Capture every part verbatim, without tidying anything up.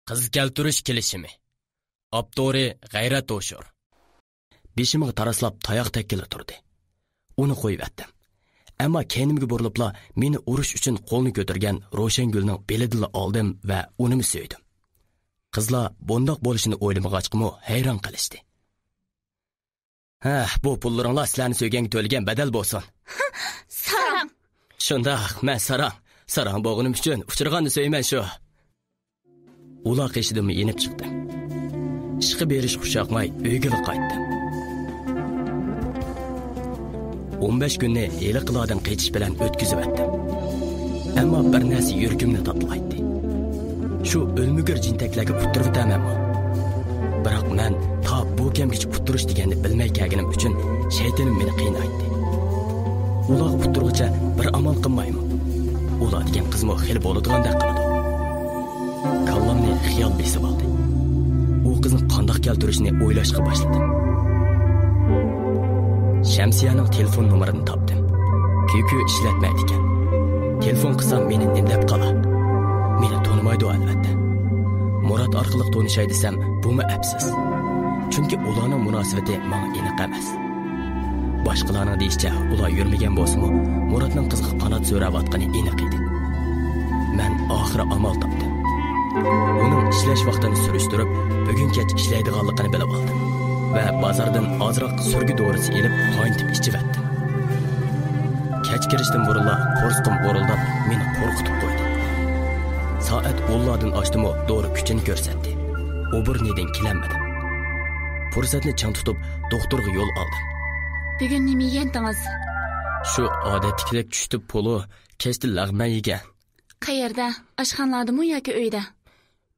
قىز كەلتۈرۈش كېلىشىمى. ئاپتورى غەيرەت ھوشۇر. بېشىمغا تاراسلاپ تاياق تەگكىلى تۇردى. ئۇنى قويۇۋەتتىم. ئەمما كەينىمگە بۇرۇلۇپلا مېنى ئۇرۇش ئۈچۈن قولىنى كۆتۈرگەن روشەنگۈلنىڭ بېلىدىنلا ئالدىم ۋە ئۇنىمۇ سۆيدۈم. قىزلار بۇنداق بولۇشىنى ئويلىمىغاچقىمۇ ھەيران قېلىشتى. ھە، بۇ پۇللىرىڭلار سىلەرنى سۆيگەنگە تۆلىگەن بەدەل بولسۇن. ساراڭ! شۇنداق، مەن ساراڭ. ساراڭ بولغىنىم ئۈچۈن ئۇچرىغاننى سۆيىمەن شۇ. ئۇلار قېشىدىنمۇ يېنىپ چىقتىم. ئىشقا بېرىش خۇشياقماي ئۆيگىلا قايتتىم. ئون بەش كۈننى ھېلىقىلاردىن قېچىش بىلەن ئۆتكۈزۈۋەتتىم. ئەمما بىر نەرسە يۈرىكىمنى تاتىلايتتى. شۇ ئۆلمۈگۈر جىنتەكلەرگە ئۇتتۇرۇۋېتەرمەنمۇ؟ بىراق مەن تا بۇ كەمگىچە ئۇتتۇرۇش دېگەننى بىلمەي كەلگىنىم ئۈچۈن شەيتىنىم مېنى قىينايتتى. ئۇلارغا ئۇتتۇرغۇچە بىر ئامال قىلمايمۇ؟ ئۇلار دېگەن قىزمۇ خېلى بولىدىغاندەك قىلىدۇ. كاللامنى خىيال بېسىۋالدى. ئۇ قىزنى قانداق كەلتۈرۈشنى ئويلاشقا باشلىدىم. شەمسىيەنىڭ تېلېفون نومۇرىنى تاپتىم. كۈيكۈ ئىشلەتمەيدىكەن. تېلېفون قىلسام مېنى نېمە دەپ قالا؟ مېنى تونۇمايدۇ ئەلۋەتتە. مۇرات ئارقىلىق تونۇشاي دېسەم بۇمۇ ئەپسىز. چۈنكى ئۇلارنىڭ مۇناسىۋىتى ماڭا ئېنىق ئەمەس. باشقىلارنىڭ دېيىشىچە، ئۇلار يۈرمىگەن بولسىمۇ، مۇراتنىڭ قىزغا قانات سۆرەۋاتقىنى ئېنىق ئىدى. مەن ئاخىرى ئامال تاپتىم. ئۇنىڭ ئىشلەش ۋاقتىنى سۈرۈشتۈرۈپ، بۈگۈن كەچ ئىشلەيدىغانلىقىنى بىلىۋالدىم ۋە بازاردىن ئازراق سۈرگە دورىسى ئېلىپ، قاينىتىپ ئىچىۋەتتىم. كەچ كىرىشتىن بۇرۇنلا قورسىقىم ئورۇلداپ، مېنى قورقۇتۇپ قويدى. سائەت ئونلاردىن ئاشتىمۇ، دورا كۈچىنى كۆرسەتتى. ئوبورنىيدىن كېلەلمىدىم. پۇرسەتنى چىڭ تۇتۇپ، دوختۇرغا يول ئالدىم. بۈگۈن نېمە يېگەنتىڭىز؟ شۇ ئادەتتىكىدەك چۈشتە پولۇ، كەچتە لەغمەن يېگەن. قەيەردە؟ ئاشخانىلاردىمۇ ياكى ئۆيدە؟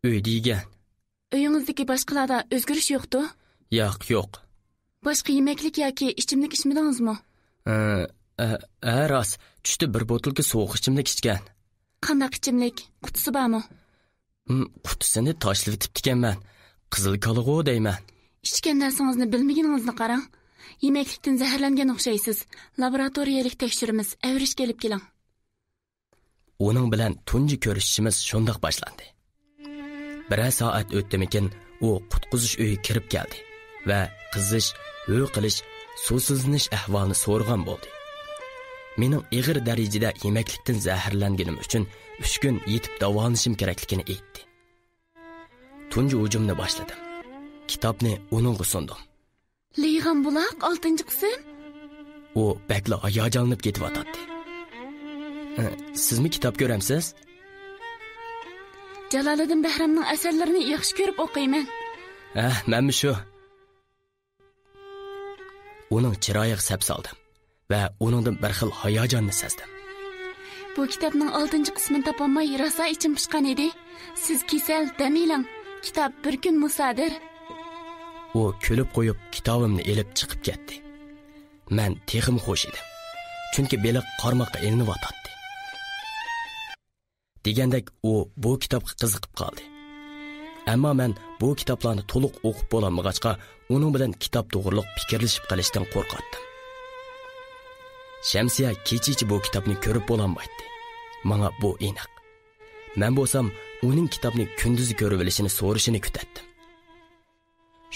ئۆيدە يېگەن. ئۆيىڭىزدىكى باشقىلاردا ئۆزگىرىش يوقتۇ؟ ياق، يوق. باشقا يېمەكلىك ياكى ئىچىملىك ئىچمىدىڭىزمۇ؟ ھە، ھە، ھە، راست. چۈشتە بىر بوتۇلكا سوغۇق ئىچىملىك ئىچكەن. قانداق ئىچىملىك؟ قۇتىسى بارمۇ؟ ھىم، قۇتىسىنى تاشلىۋېتىپتىكەنمەن. قىزىل كالىغۇ دەيمەن. ئىچكەن نەرسىڭىزنى بىلمىگىنىڭىزنى قاراڭ. يېمەكلىكتىن زەھەرلەنگەن ئوخشايسىز. لابوراتورىيەلىك تەكشۈرىمىز، ئەۋرىشكە ئېلىپ كېلىڭ. ئۇنىڭ بىلەن تۇنجى كۆرۈشۈشىمىز شۇنداق باشلاندى. بىرەر سائەت ئۆتتىمىكىن، ئۇ قۇتقۇزۇش ئۆيىگە كىرىپ كەلدى ۋە قىزىش، ھۆ قىلىش، سۇسىزلىنىش ئەھۋالىنى سورىغان بولدى. مېنىڭ ئېغىر دەرىجىدە يېمەكلىكتىن زەھەرلەنگىنىم ئۈچۈن ئۈچ كۈن يېتىپ داۋالىنىشىم كېرەكلىكىنى ئېيتتى. تۇنجى ھۇجۇمنى باشلىدىم. كىتابنى ئۇنىڭغا سۇندۇم. لېيغان بۇلاق، ئالتىنچى قىسىم. ئۇ بەكلا ھاياجانلىنىپ كېتىۋاتاتتى. ئە، سىزمۇ كىتاب كۆرەمسىز؟ جالالىدىن بەھرامنىڭ ئەسەرلىرىنى ياخشى كۆرۈپ ئوقۇيمەن. ھە، مەنمۇ شۇ. ئۇنىڭ چىرايىغا سەپسالدىم ۋە ئۇنىڭدىن بىر خىل ھاياجاننى سەزدىم. بۇ كىتابنىڭ ئالتىنچى قىسمىنى تاپالماي راسا ئىچىم پۇشقان ئىدى. سىز كېسەل، دەم ئېلىڭ. كىتاب بىر كۈن مۇسادىر. ئۇ كۈلۈپ قويۇپ، كىتابىمنى ئېلىپ چىقىپ كەتتى. مەن تېخىمۇ خۇش ئىدىم. چۈنكى بېلىق قارماققا ئىلىنىۋاتاتتى. دېگەندەك، ئۇ بۇ كىتابقا قىزىقىپ قالدى. ئەمما مەن بۇ كىتابلارنى تولۇق ئوقۇپ بولالمىغاچقا، ئۇنىڭ بىلەن كىتاب توغرۇلۇق پىكىرلىشىپ قېلىشتىن قورقاتتىم. شەمسىيە كېچىچە بۇ كىتابنى كۆرۈپ بولالمايتتى. ماڭا بۇ ئېنىق. مەن بولسام ئۇنىڭ كىتابنى كۈندۈزى كۆرۈۋېلىشىنى سورىشىنى كۈتەتتىم.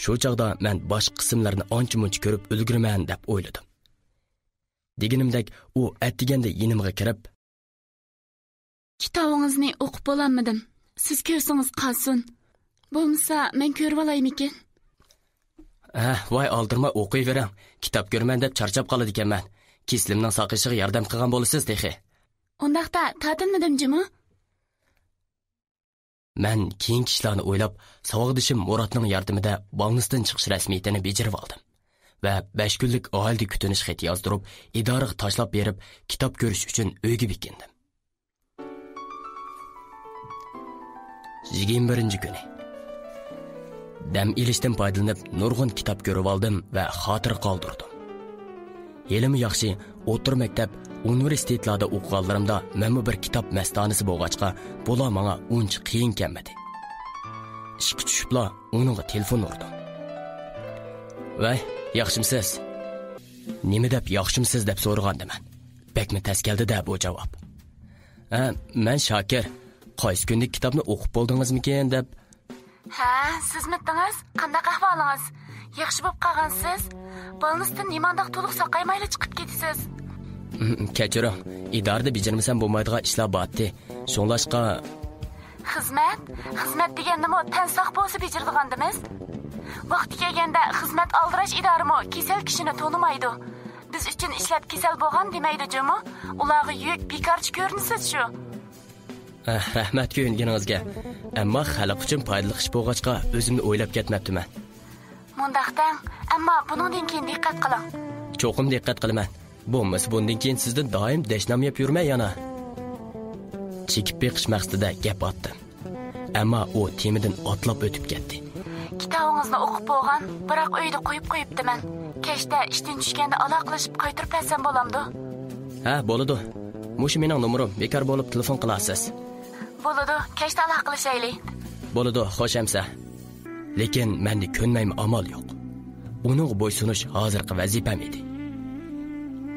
شۇ چاغدا مەن باشقا قىسىملارنى ئانچە-مۇنچە كۆرۈپ ئۈلگۈرىمەن دەپ ئويلىدىم. دېگىنىمدەك، ئۇ ئەتىگەندە يېنىمغا كىرىپ، كىتابىڭىزنى ئوقۇپ بولالمىدىم. سىز كۆرسىڭىز قالسۇن. بولمىسا، مەن كۆرۈۋالايمىكىن؟ ھە، ۋاي، ئالدىرىماي ئوقۇيۋېرىڭ. كىتاب كۆرىمەن دەپ چارچاپ قالىدىكەنمەن. كېسىلىمنىڭ ساقىيىشىغا ياردەم قىلغان بولىسىز تېخى. ئۇنداقتا، تارتىنمىدىم جۇمۇ. مەن كېيىنكى ئىشلارنى ئويلاپ، ساۋاقدىشىم مۇراتنىڭ ياردىمىدە بالنىستىن چىقىش رەسمىيىتىنى بېجىرىۋالدىم ۋە بەش كۈنلۈك ئائىلىدە كۈتۈنۈش خېتى يازدۇرۇپ، ئىدارىگە تاشلاپ بېرىپ، كىتاب كۆرۈش ئۈچۈن ئۆيگە بېكىندىم. يىگىرمە بىرىنچى كۈنى. دەم ئېلىشتىن پايدىلىنىپ، نۇرغۇن كىتاب كۆرۈۋالدىم ۋە خاتىرە قالدۇردۇم. ھېلىمۇ ياخشى، ئوتتۇرا مەكتەپ، ئۇنىۋېرسىتېتلاردا ئوقۇغانلىرىمدا مەنمۇ بىر كىتاب مەستانىسى بولغاچقا، بۇلار ماڭا ئۇنچە قىيىن كەلمىدى. ئىشقا چۈشۈپلا ئۇنىڭغا تېلېفون ئۇردۇم. ۋەي، ياخشىمسىز؟ نېمە دەپ ياخشىمسىز دەپ سورىغانىدىمەن. بەكمۇ تەس كەلدى-دە بۇ جاۋاب. ھە، مەن شاكىر. قايسى كۈندىكى كىتابنى ئوقۇپ بولدىڭىزمىكىن دەپ ھە، سىزمىتىڭىز؟ قانداق ئەھۋالىڭىز؟ ياخشى بولۇپ قالغانسىز؟ بالنىستىن نېمانداق تولۇق ساقايمايلا چىقىپ كېتىسىز؟ كەچۈرۈڭ، ئىدارىدە بېجىرمىسەم بولمايدىغان ئىشلار بارتى. شۇڭلاشقا، خىزمەت؟ خىزمەت دېگەننىمۇ تەن ساق بولسا بېجىرىدىغاندىمىز؟ ۋاقتى كەلگەندە خىزمەت ئالدىراش ئىدارىمۇ كېسەل كىشىنى تونۇمايدۇ. بىز ئۈچۈن ئىشلەپ كېسەل بولغان دېمەيدۇ جۇمۇ؟ ئۇلارغا يۈك، بىكارچى كۆرۈنىسىز شۇ. ئەھ، رەھمەت كۆيۈنگىنىڭىزگە. ئەمما خەلق ئۈچۈن پايدىلىق ئىش بولغاچقا، ئۆزۈمنى ئويلاپ كەتمەپتىمەن. مۇنداق دەڭ، ئەمما بۇنىڭدىن كېيىن دىققەت قىلىڭ. چوقۇم دىققەت قىلىمەن. بولمىسا بۇندىن كېيىن سىزدىن دائىم دەشنام يەپ يۈرمەي يەنە. چېكىپ بېقىش مەقسىتىدە گەپ ئاتتىم. ئەمما ئۇ تېمىدىن ئاتلاپ ئۆتۈپ كەتتى. كىتابىڭىزنى ئوقۇپ بولغان، بىراق ئۆيدە قويۇپ قويۇپتىمەن. كەچتە ئىشتىن چۈشكەندە ئالاقىلىشىپ قايتۇرۇپ بەرسەم بولامدۇ؟ ھە، بولىدۇ. مۇشۇ مېنىڭ نومۇرۇم، بىكار بولۇپ تېلېفون قىلارسىز. بولىدۇ، كەچتە ئالاقىلىشايلى. بولىدۇ، خوش ئەمسە. لېكىن مەندە كۆنمەيمۇ ئامال يوق. ئۇنىڭغا بويسۇنۇش ھازىرقى ۋەزىپەم ئىدى.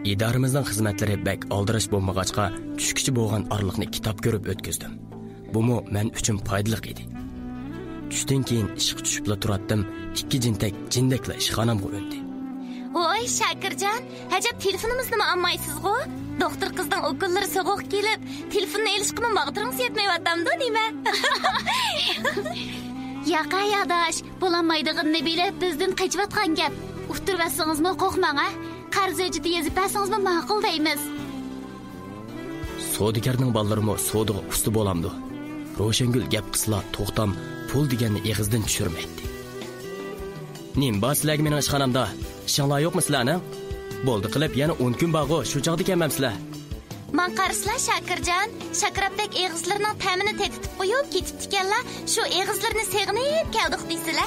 ئىدارىمىزنىڭ خىزمەتلىرى بەك ئالدىراش بولمىغاچقا، چۈشكىچە بولغان ئارىلىقنى كىتاب كۆرۈپ ئۆتكۈزدۈم. بۇمۇ مەن ئۈچۈن پايدىلىق ئىدى. چۈشتىن كېيىن ئىشقا چۈشۈپلا تۇراتتىم، ئىككى جىنتەك جىندەكلا ئىشخانامغا ئۈندى. ۋوي، شاكىرجان، ئەجەب تېلېفونىمىزنىمۇ ئالمايسىزغۇ؟ دوختۇر قىزنىڭ ئوكۇللىرى سوغۇق كېلىپ، تېلېفوننى ئېلىشقىمۇ ماغدۇرىڭىز يەتمەيۋاتامدۇ نېمە؟ ياق ھەي ئاداش، بولالمايدىغىنىنى بىلىپ بىزدىن قېچىۋاتقان گەپ. ئۇتتۇرۇۋەتسىڭىزمۇ قورقماڭ ھە، قەرز ھۆججىتى يېزىپ بەرسىڭىزمۇ ماقۇل دەيمىز. سودىگەرنىڭ بالىلىرىمۇ سودىغا ئۇستا بولامدۇ؟ روشەنگۈل گەپ قىلسىلا توختام پۇل دېگەننى ئېغىزدىن چۈشۈرمەيتتى. نېمە بار سىلەرگە مېنىڭ ئىشخانامدا؟ ئىشىڭلار يوقمۇ سىلەرنىڭ؟ بولدى قىلىپ يەنە ئون كۈن بارغۇ، شۇ چاغدا كەلمەمسىلەر؟ ماڭا قارىسىلا شاكىرجان، شاكىراپتەك ئېغىزلىرىنىڭ تەمىنى تېتىتىپ قويۇپ كېتىپتىكەنلا، شۇ ئېغىزلىرىنى سېغىنىپ كەلدۇق دېسىلە.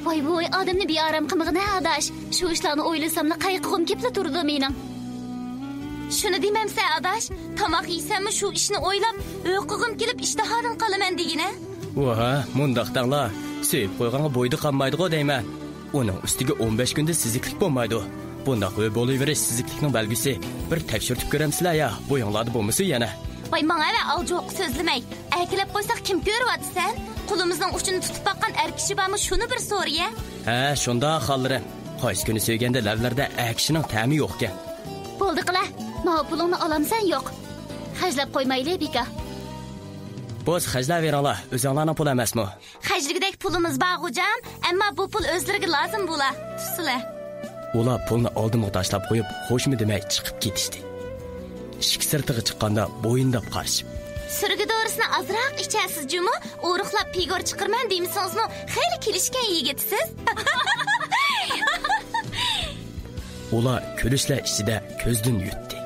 ۋاي ۋوي، ئادەمنى بىئارام قىلمىغىن ھە ئاداش. شۇ ئىشلارنى ئويلىساملا قايىقىغۇم كېلىپلا تۇرىدۇ مېنىڭ. شۇنى دېمەمسە ئاداش، تاماق يېسەممۇ شۇ ئىشنى ئويلاپ ھۆققىغىم كېلىپ ئىشتىھادىن قالىمەن دېگىنە. ۋاھا، مۇنداق دەڭلا، سۆيۈپ قويغانغا بويىدا قالمايدىغۇ دەيمەن. ئۇنىڭ ئۈستىگە ئون بەش كۈندە سېزىكلىك بولمايدۇ. بۇنداق ھۆ بولۇۋېرىش سېزىكلىكنىڭ بەلگىسى. بىر تەكشۈرتۈپ كۆرەمسىلەر يا، بويۇڭلاردا بولمىسۇن يەنە. ۋاي ماڭا ۋە ئالجوق سۆزلىمەي. ئەركىلەپ قويساق كىم كۆرۈۋاتىسەن؟ قولىمىزنىڭ ئۇچىنى تۇتۇپ باققان ئەر كىشى بارمۇ شۇنى بىر سورىيە. ھە، شۇنداق خانلىرىم. قايسى كۈنى سۆيگەندە لەۋلەردە ئەر كىشىنىڭ تەمى يوقكەن. بولدى قىلە، ماۋۇ پۇلۇڭنى ئالامسەن يوق؟ خەجلەپ قويمايلى بىكا. بولسا خەجلەۋېرىڭلار، ئۆزۈڭلارنىڭ پۇلى ئەمەسمۇ؟ خەجلىگۈدەك پۇلىمىز بار غوجام، ئەمما بۇ پۇل ئۆزلىرىگە لازىم بولا. تۇتسىلە. ئۇلار پۇلنى ئالدىمغا تاشلاپ قويۇپ، خوشمۇ دېمەي چىقىپ كېتىشتى. ئىشىك سىرتىغا چىققاندا بويۇنداپ قارىشىپ. سۈرگە دورىسىنى ئازراق ئىچەرسىز جۇمۇ، ئورۇقلاپ پىگور چىقىرىمەن دېمىسىڭىزمۇ، خېلى كېلىشكەن يىگىتسىز. ئۇلار كۈلۈشلەر ئىچىدە كۆزدىن يۈتتى.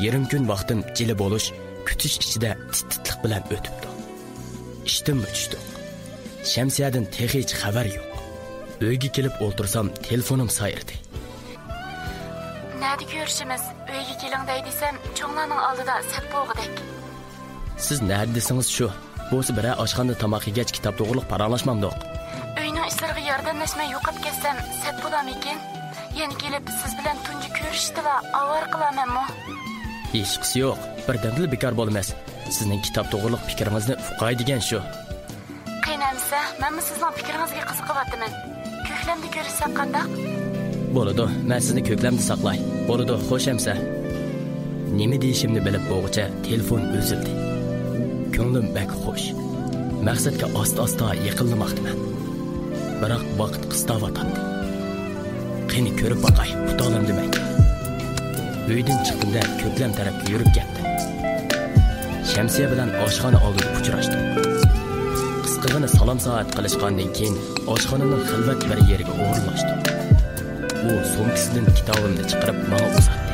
يېرىم كۈن ۋاقتىم جىلە بولۇش، كۈتۈش ئىچىدە تىت-تىتلىق بىلەن ئۆتۈپتۇ. ئىشتىنمۇ چۈشتۇق. شەمسىيەدىن تېخىچە خەۋەر يوق. ئۆيگە كېلىپ ئولتۇرسام، تېلېفونۇم سايرىدى. نەدە كۆرۈشىمىز؟ ئۆيگە كېلىڭ دەي دېسەم، چوڭلارنىڭ ئالدىدا سەت بولغۇدەك. سىز نەدە دېسىڭىز شۇ. بولسا بىرەر ئاشخانىدا تاماق يېگەچ كىتاب توغرىلىق پاراڭلاشمامدۇق؟ ئۆينىڭ ئىشلىرىغا ياردەملەشمەي يوقاپ كەتسەم سەت بولارمىكىن؟ يەنە كېلىپ سىز بىلەن تۇنجى كۆرۈشۈشتىلا ئاۋارە قىلارمەنمۇ؟ ھېچقىسى يوق، بىردەمدىلا بىكار بولىمىز. سىزنىڭ كىتاب توغرىلىق پىكرىڭىزنى ئۇقاي دېگەن شۇ. قېنى ئەمىسە، مەنمۇ سىزنىڭ پىكرىڭىزگە قىزىقىۋاتىمەن. كۆكلەمدە كۆرۈشسەك قانداق؟ بولىدۇ، مەن سىزنى كۆكلەمدە ساقلاي. بولىدۇ، خوش ئەمىسە. نېمە دېيىشىمنى بىلىپ بولغۇچە تېلېفون ئۈزۈلدى. كۆڭلۈم بەك خوش. مەقسەتكە ئاستا-ئاستا يېقىنلىماقتىمەن. بىراق ۋاقىت قىستاۋاتاتتى. قېنى كۆرۈپ باقاي، ئۇتالامدىمەن. ئۆيدىن چىقتىم-دە، كۆكلەم تەرەپكە يۈرۈپ كەتتىم. شەمسىيە بىلەن ئاشخانا ئالدىدا ئۇچراشتۇق. قىسقىغىنە سالام-سائەت قىلىشقاندىن كېيىن، ئاشخانىنىڭ خىلۋەت بىر يېرىگە ئورۇنلاشتۇق. ئۇ سومكىسىدىن كىتابىمنى چىقىرىپ، ماڭا ئۇزاتتى.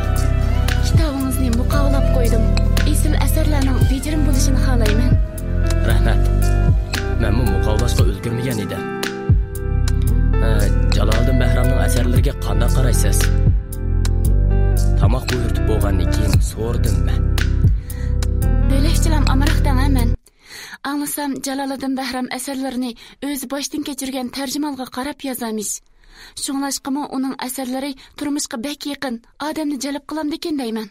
كىتابىڭىزنى مۇقاۋىلاپ قويدۇم. ئېسىل ئەسەرلەرنىڭ بېجىرىم بولۇشىنى خالايمەن. رەھمەت. مەنمۇ مۇقاۋىلاشقا ئۈلگۈرمىگەن ئىدىم. ئە، جالالىدىن بەھرامنىڭ ئەسەرلىرىگە قانداق قارايسىز؟ تاماق بۇيرۇتۇپ بولغاندىن كېيىن سورىدىم مەن. بۆلەكچىلەم ئامراق دەڭە مەن. ئاڭلىسام، جالالىدىن بەھرام ئەسەرلىرىنى ئۆزى باشتىن كەچۈرگەن تەرجىمھالغا قاراپ يازارمىش. شۇڭلاشقىمۇ ئۇنىڭ ئەسەرلىرى تۇرمۇشقا بەك يېقىن، ئادەمنى جەلپ قىلامدىكىن دەيمەن.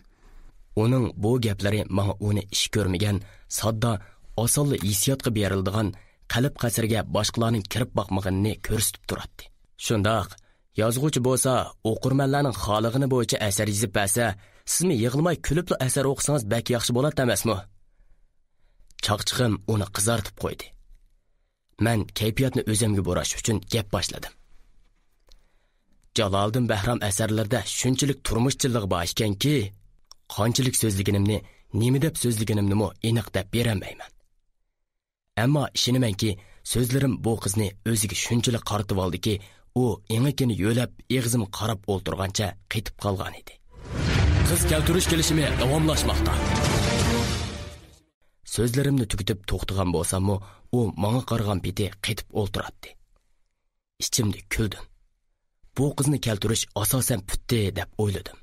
ئۇنىڭ بۇ گەپلىرى ماڭا ئۇنى ئىش كۆرمىگەن، ساددا، ئاسانلا ھېسسىياتقا بېرىلىدىغان، قەلب قەسرىگە باشقىلارنىڭ كىرىپ باقمىغىنىنى كۆرسىتىپ تۇراتتى. شۇنداق، يازغۇچى بولسا ئوقۇرمەنلەرنىڭ خالىغىنى بويىچە ئەسەر يېزىپ بەرسە، سىزمۇ يىغلىماي كۈلۈپلا ئەسەر ئوقۇسىڭىز بەك ياخشى بولاتتى ئەمەسمۇ؟ چاقچىقىم ئۇنى قىزارتىپ قويدى. مەن كەيپىياتنى ئۆزۈمگە بۇراش ئۈچۈن گەپ باشلىدىم. جالالىدىن بەھرام ئەسەرلىرىدە شۇنچىلىك تۇرمۇشچىللىق بار ئىكەنكى، قانچىلىك سۆزلىگىنىمنى، نېمە دەپ سۆزلىگىنىمنىمۇ ئېنىق دەپ بېرەلمەيمەن. ئەمما ئىشىنىمەنكى، سۆزلىرىم بۇ قىزنى ئۆزىگە شۇنچىلىك قارىتىۋالدىكى، ئۇ ئېڭىكىنى يۆلەپ، ئېغىزىمغا قاراپ ئولتۇرغانچە قېتىپ قالغانىدى. قىز كەلتۈرۈش كېلىشىمى داۋاملاشماقتا. سۆزلىرىمنى تۈگىتىپ توختىغان بولساممۇ، ئۇ ماڭا قارىغان پېتى قېتىپ ئولتۇراتتى. ئىچىمدە كۈلدۈم. بۇ قىزنى كەلتۈرۈش ئاساسەن پۈتتى دەپ ئويلىدىم.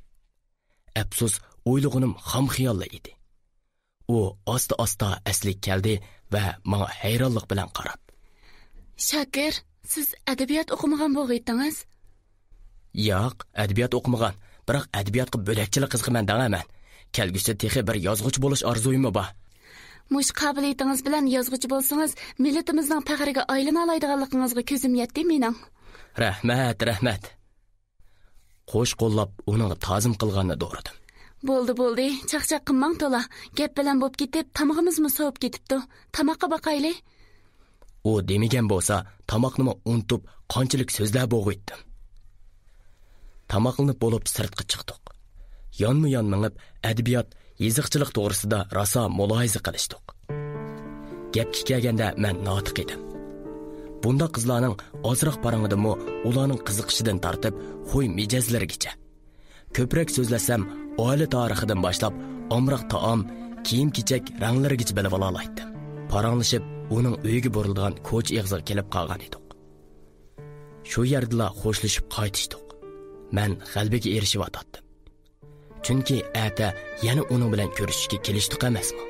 ئەپسۇس، ئويلىغىنىم خام خىياللا ئىدى. ئۇ ئاستا-ئاستا ئەسلىگە كەلدى ۋە ماڭا ھەيرانلىق بىلەن قاراپ. شاكىر، سىز ئەدەبىيات ئوقۇمىغان بولغىيتىڭىز؟ ياق، ئەدەبىيات ئوقۇمىغان. بىراق ئەدەبىياتقا بۆلەكچىلا قىزىقىمەن دەڭە مەن. كەلگۈسىدە تېخى بىر يازغۇچى بولۇش ئارزۇيۇممۇ بار. مۇشۇ قابىلىيىتىڭىز بىلەن يازغۇچى بولسىڭىز، مىللىتىمىزنىڭ پەخرىگە ئايلىنالايدىغانلىقىڭىزغا كۆزۈم يەتتى مېنىڭ. رەھمەت، رەھمەت. قوش قوللاپ ئۇنىڭغا تازىم قىلغاننى دورىدىم. بولدى، بولدى، چاقچاق قىلماڭ تولا. گەپ بىلەن بوپ كېتىپ، تامىقىمىزمۇ سوۋۇپ كېتىپتۇ. تاماققا باقايلى. ئۇ دېمىگەن بولسا، تاماقنىمۇ ئۇنتۇپ، قانچىلىك سۆزلەپ بوغۇيتتىم. تاماقلىنىپ بولۇپ سىرتقا چىقتۇق. يانمۇ يان مېڭىپ، ئەدەبىيات، يېزىقچىلىق توغرىسىدا راسا مۇلاھىزە قىلىشتۇق. گەپكە كەلگەندە، مەن ناتىق ئىدىم. بۇنداق قىزلارنىڭ ئازراق پاراڭىدىنمۇ ئۇلارنىڭ قىزىقىشىدىن تارتىپ، خۇي مىجەزلىرىگىچە. كۆپرەك سۆزلەسەم، ئائىلە تارىخىدىن باشلاپ، ئامراق تائام، كىيىم-كېچەك رەڭلىرىگىچە بىلىۋالالايتتىم. پاراڭلىشىپ، ئۇنىڭ ئۆيىگە بۇرۇلىدىغان كوچا ئېغىزىغا كېلىپ قالغان ئىدۇق. شۇ يەردىلا خوشلىشىپ قايتىشتۇق. مەن غەلىبىگە ئېرىشىۋاتاتتىم. چۈنكى ئەتە يەنە ئۇنىڭ بىلەن كۆرۈشۈشكە كېلىشتۇق ئەمەسمۇ؟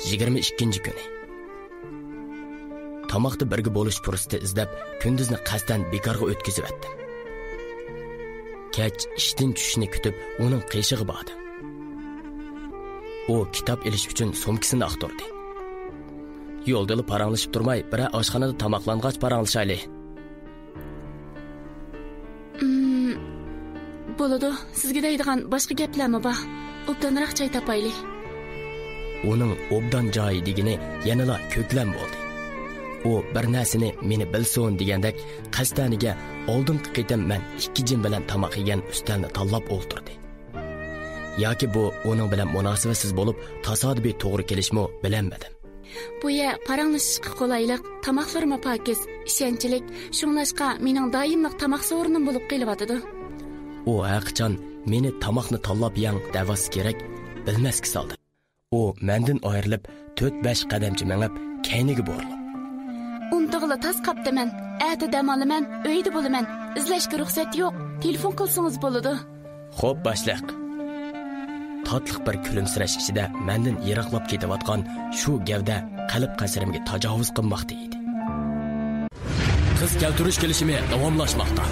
يىگىرمە ئىككىنچى كۈنى. تاماقتا بىرگە بولۇش پۇرسىتى ئىزدەپ، كۈندۈزنى قەستەن بىكارغا ئۆتكۈزۈۋەتتىم. كەچ ئىشتىن چۈشۈشنى كۈتۈپ، ئۇنىڭ قېشىغا باردىم. ئۇ كىتاب ئېلىش ئۈچۈن سومكىسىنى ئاختۇردى. يولدىلا پاراڭلىشىپ تۇرماي، بىرەر ئاشخانىدا تاماقلانغاچ پاراڭلىشايلى. ئىم، بولىدۇ، سىزگە دەيدىغان باشقا گەپلەرمۇ بار. ئوبدانراق جاي تاپايلى. ئۇنىڭ ئوبدان جايى دېگىنى يەنىلا كۆكلەم بولدى. ئۇ بىر نەرسىنى مېنى بىلسۇن دېگەندەك، قەستەنىگە ئالدىنقى قېتىم مەن ئىككى جىم بىلەن تاماق يېگەن ئۈستەلنى تاللاپ ئولتۇردى. ياكى بۇ ئۇنىڭ بىلەن مۇناسىۋەتسىز بولۇپ، تاسادىپىي توغرا كېلىشمۇ، بىلەلمىدىم. بۇ يەر پاراڭلىشىشقا قولايلىق، تاماقلىرىمۇ پاكىز، ئىشەنچلىك، شۇڭلاشقا مېنىڭ دائىملىق تاماق سورۇنۇم بولۇپ قېلىۋاتىدۇ. ئۇ ھەرقاچان مېنى تاماقنى تاللاپ يەڭ دەۋاتسا كېرەك، بىلمەسكە سالدى. ئۇ مەندىن ئايرىلىپ، تۆت-بەش قەدەمچە مېڭىپ، كەينىگە بۇرۇلۇپ. ئۇنتۇغىلى تاس قاپتىمەن. ئەتە دەم ئالىمەن، ئۆيدە بولىمەن. ئىزدەشكە رۇخسەت يوق. تېلېفون قىلسىڭىز بولىدۇ. خوپ، باشلىق. تاتلىق بىر كۈلۈمسىرەش ئىچىدە مەندىن يىراقلاپ كېتىۋاتقان شۇ گەۋدە قەلب قەسرىمگە تاجاۋۇز قىلماقتا ئىدى. قىز كەلتۈرۈش كېلىشىمى داۋاملاشماقتا.